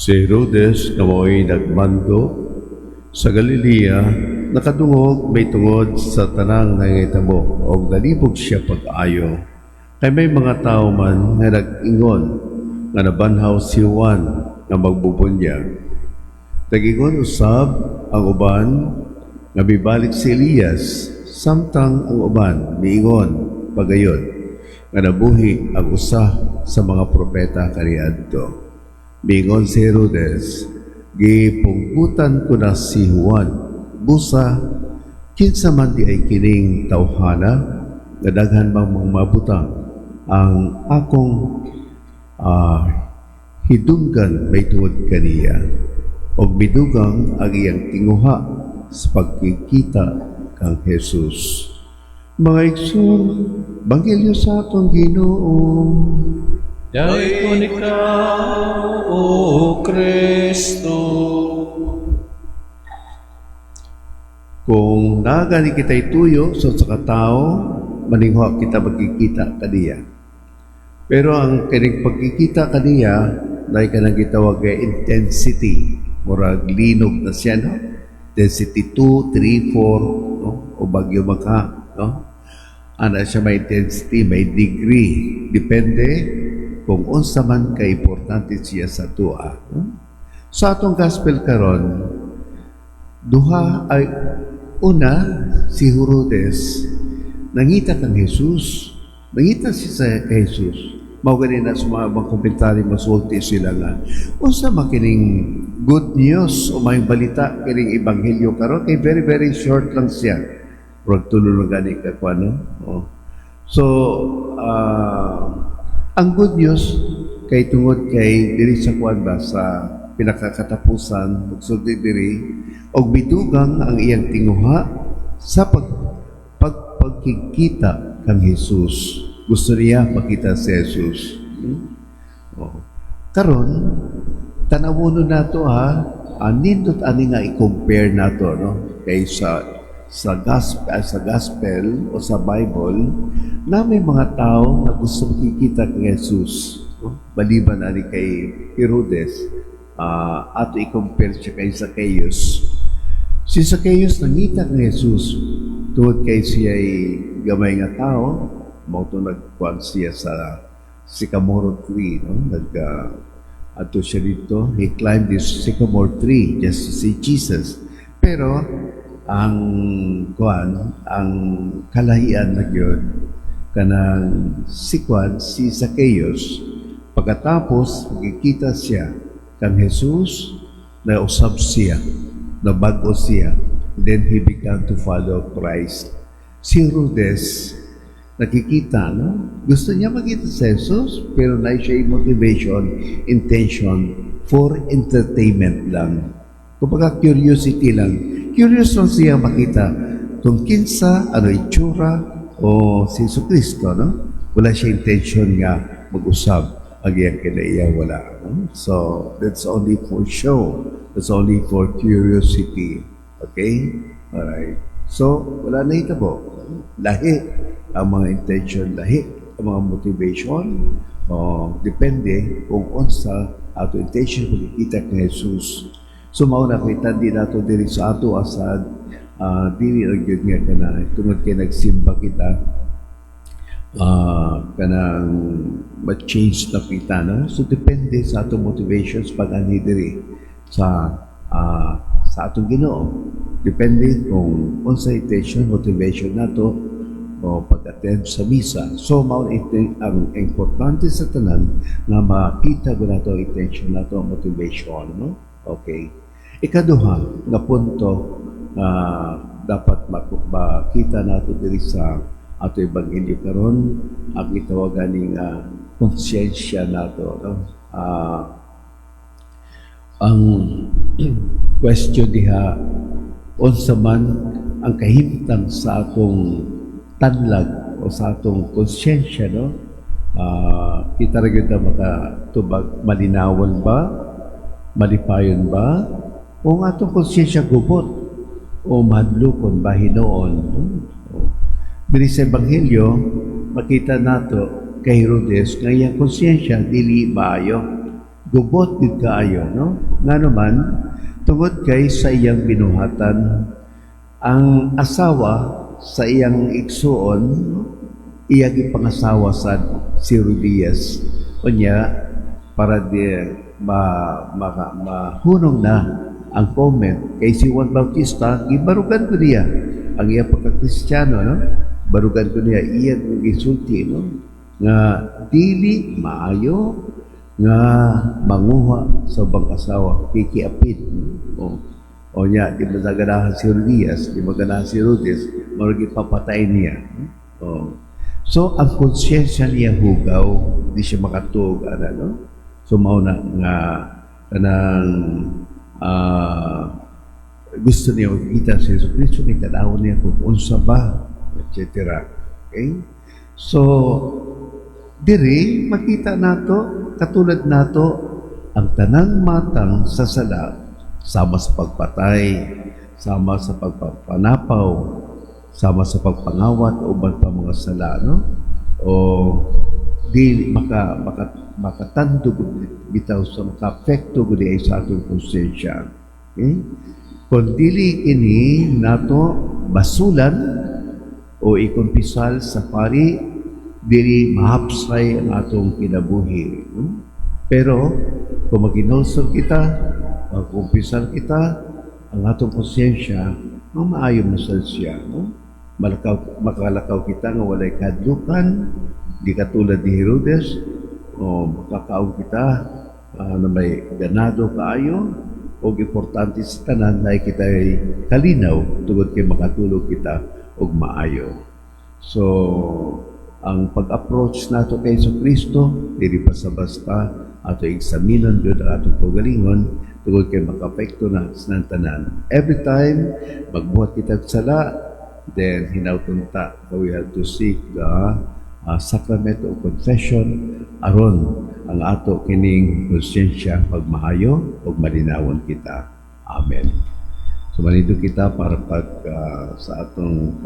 Si Herodes nga mao'y nagmando sa Galilea nakadungog may tungod sa tanang nangitabo og nalibog siya pag-ayo. Kay may mga tao man nga nag-ingon nga nabanhaw si Juan nga magbubunyag. Nag-ingon usab ang uban nga mibalik si Elias, samtang ang uban niingon pagayon nga nabuhi ang usa sa mga propeta kaniadto. Miingon si Herodes, "Gipungkutan ko na si Juan. Busa, kinsa man diay kining tawhana nga daghan bang mga mabutang ang akong hidunggan may tungod kaniya?" Og midugang ang iyang tinguha sa pagkikita kang Jesus. Mga igsoon, Banghelyo sa atong Ginoo. Dayon ikaw, O Kristo. Kung naa gani kita'y tuyo sa usa ka tawo, maningha kita magkikita kaniya. Pero ang kining pagkikita kaniya, naay kanang gitawag kay intensity. Murag linog na siya, no? Intensity 2, 3, 4, no? O bagyo maka, no? Ana siya, may intensity, may degree. Depende kung unsa man ka importante siya sa atoa. No? Sa atong gospel karon, duha ay una, si Herodes nangita kang Jesus. Nangita siya sa kay Jesus. Mao gani na sa mga komentaryo, masulti sila nga unsa man kining good news o may balita kining ebanghelyo karon, kay very very short lang siya. Murag tulo lang gani ka kuan, no? Oh. So ang good news kay tungod kay diri sa kuan ba, sa pinakakatapusan, magsulti diri og midugang ang iyang tinguha sa pag pagkikita kang Jesus. Gusto niya makita si Jesus. Oh. Karon, tanawon nato ha, nindot ani nga i-compare nato, no, kay sa gospel o sa Bible na may mga tao na gusto makikita kay Jesus, no? Maliban ani kay Herodes, ato i-compare siya kay Zacchaeus. Si Zacchaeus nangita kay Jesus tungod kay siya ay gamay nga tao, mao to nagkuan siya sa sycamore tree, no? Nag adto siya dito, he climbed this sycamore tree just to see Jesus. Pero ang kuan, ang kalahian na gyud kanang si kuan, si Zacchaeus, pagkatapos magkikita siya kang Jesus, na usab siya, na bago siya, then he began to follow Christ. Si Herodes nakikita, no? Gusto niya makita si Jesus, pero na siya motivation, intention for entertainment lang. Kumbaga curiosity lang. Curious lang siya makita kung kinsa, ano itsura, o si Jesu Cristo, no? Wala siya intention nga mag-usab ang iyang kinaiya, wala. No? So, that's only for show. That's only for curiosity. Okay? Alright. So, wala na hitabo. Lahi ang mga intention, lahi ang mga motivation. O, depende kung unsa ato intention pagkikita kay Jesus. So, mao na kita di nato diri sa ato asad, dili ra gyud nga kana tungod kay nagsimba kita, kanang ma-change na kita, no? So depende sa atong motivations pag ani diri sa atong Ginoo. Depende kung unsa intention, motivation nato o pag-attend sa misa. So mao na ang importante sa tanan nga makita ko nato ang intention nato, ang motivation, no? Okay. Ikaduha nga punto nga dapat makita nato diri sa ato ebanghelyo karon, ang gitawagan ning konsyensya nato, no? Ang question diha, unsa man ang kahimtang sa atong tanlag o sa atong konsyensya, no? Kita ra gyud na makatubag, malinawan ba, malipayon ba, o ang atong konsyensya gubot o mahadlokon ba hinuon, no? O. Diri sa ebanghelyo, makita nato kay Herodes nga iyang konsyensya dili maayo. Gubot gid kaayo, no? Ngano man, tungod kay sa iyang binuhatan, ang asawa sa iyang igsuon, no? Iya gipangasawa sa si Herodias. Unya, para di mahunong na ang comment kay si Juan Bautista, gibarugan ko niya ang iya pagka-Kristiyano, no? Barugan ko niya, iya gisulti, no, nga dili maayo nga manguha sa ubang asawa, kikiapid, no? O nya, di ba ganahan si Herodias, di ba ganahan si Herodes, murag ipapatay niya, no? O. So ang konsyensya niya hugaw, di siya makatuog ana, no? So mao na nga kanang gusto niya makita si Jesu Cristo kay tan-awon niya kung unsa ba, etc. Okay? So diri makita nato, katulad nato, ang tanang matang sa sala, sama sa pagpatay, sama sa pagpapanapaw, sama sa pagpangawat o uban pa mga sala, no? O di maka maka makatandog bitaw sa makaapekto gud ay sa atong konsensya. Okay? Kung dili kini nato basulan o ikumpisal sa pari, dili mahapsay ang atong kinabuhi. Pero kung maghinulsol kita, magkumpisal kita, ang atong konsensya, ang maayo na sad siya. No? Malakaw, makalakaw kita nga walay kahadlukan, di katulad ni Herodes, o makakaon kita na may ganado kaayo, o importante sa tanan na kita ay kalinaw tungod kay makatulog kita og maayo. So, ang pag-approach nato kay Jesu Kristo, dili basta-basta, ato eksaminon gyud ang atong kaugalingon tungod kay makaapekto na sa tanan. Every time magbuhat kita og sala, then hinawton ta, we have to seek the sacrament of confession aron ang ato kining konsyensya pagmaayo ug malinawon kita. Amen. So manindog kita para pag sa atong